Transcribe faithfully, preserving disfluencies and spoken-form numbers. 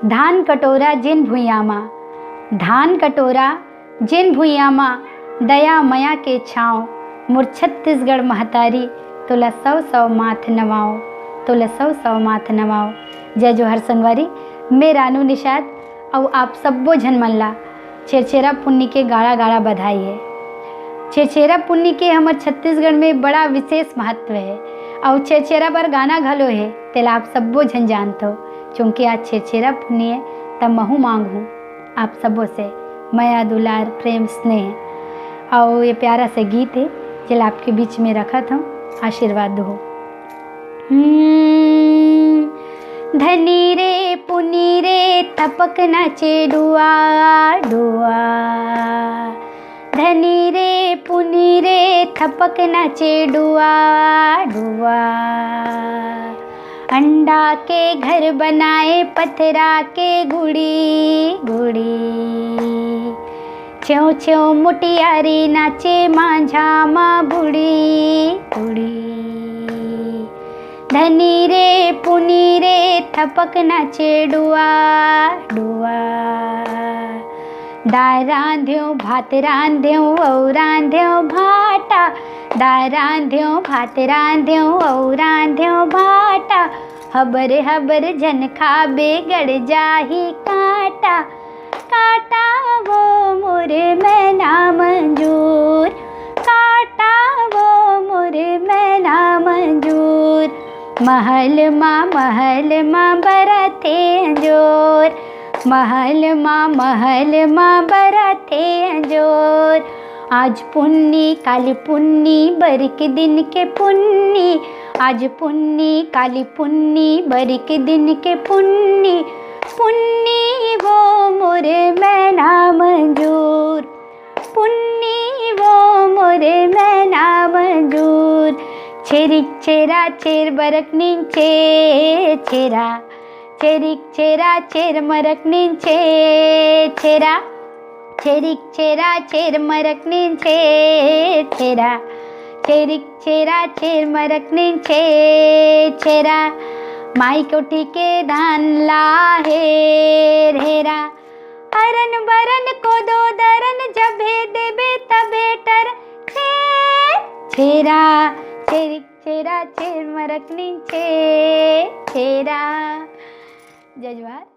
धान कटोरा जेन भुइयां मा, धान कटोरा जेन भुइयां मा, दया मया के छांव, मोर छत्तीसगढ़ महतारी, तोला सौ सौ माथ नवाओ, तोला सौ सौ माथ नवाओ। जय जोहार संगवारी, मैं रानू निषाद, अउ आप सब्बो झन मन ला छेरछेरा पुन्नी के गाड़ा गाड़ा बधाई हे। छेरछेरा पुन्नी के हमर छत्तीसगढ़ में बड़ा विशेष महत्व हे, अउ छेरछेरा बर गाना घलो हे, तेला आप सब्बो झन जानथो, क्योंकि आज छेरछेरा पुन्नी हे, त महू मांगहूं आप सब्बो से मया, दुलार, प्रेम, स्नेह, अउ ये प्यारा से गीत हे, जेला आपके बीच में रखत हूं, आशीर्वाद दो। हम्म, धनी रे पुनी रे थपक नाचे डुआ डुआ, धनी रे पुनी रे थपक नाचे डुआ डुआ। अंडा के घर बनाए पथरा के गुड़ी गुड़ी, छेव छेव मुटियारी नाचे मांझा मा बुड़ी बुड़ी। धनी रे पुनी रे थपक नाचे डुआ डुआ। दार रांध्यो भात रांध्यो अउ रांध्यो भाटा, दार रांध्यो भात रांध्यो अउ रांध्यो भाटा। हबर हबर झन खाबे गड़ जाही कांटा, कांटा वो मोर मैना मंजूर, कांटा वो मोर मैना मंजूर। महल मा महल मा बरथे अंजोर, महल मा महल मा बरथे अंजोर। आज पुन्नी काली पुन्नी बरिक दिन के पुन्नी, आज पुन्नी काली पुन्नी बरिक दिन के पुन्नी, पुन्नी वो मोर मैना मंजूर, पुन्नी वो मोर मैना मंजूर। छेरिक छेरा छेर मरक निंचे छेरा, छेरिक छेरा छेर मरक निंचे छेरा, छेरिक छेरा छेर मरक निंचे छेरा, छेरिक छेरा छेर मरक निंचे छेरा। माई कोठी के धान ला हेर हेरा, अरन बरन कोदो दरन जभे देबे तभे टरथे छेरा, छेरिक छेरा छेर मरक निंचे छेरा। जय जोहार।